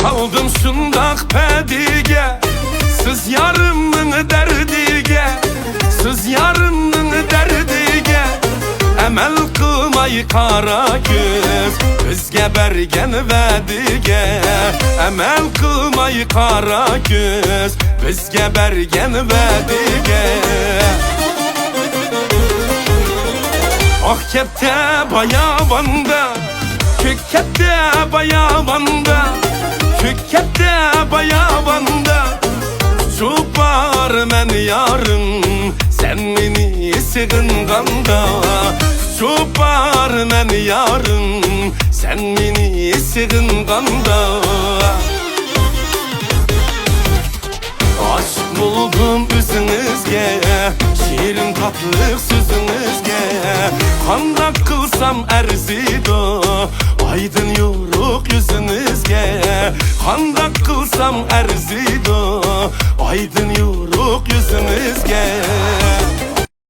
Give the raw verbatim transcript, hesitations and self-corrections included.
قالدىم شۇنداق پەدىگە، سىز يارىمنىڭ دەردىگە، سىز يارىمنىڭ دەردىگە. ئەمەل قىلماي قارا كۆز بىزگە بەرگەن ۋەدىگە، ئەمەل قىلماي قارا كۆز بىزگە بەرگەن ۋەدىگە. ئاق كەپتە باياۋاندا، كۆك كەپتە باياۋاندا، كۆك كەپتە باياۋاندا. چوپار مەن يارىم، سەن مېنى سېغىنغاندا، چوپار مەن يارىم، سەن مېنى سېغىنغاندا. ئاشىق بولدۇم ئۆزىڭىزگە، شېرىن تاتلىق سۆزىڭىزگە. قانداق قىلسام ئەرزىيدۇ ئايدىن يورۇق يۈزىڭىزگە؟ قانداق قىلسام ئەرزىيدۇ ئايدىن يورۇق يۈزىڭىزگە؟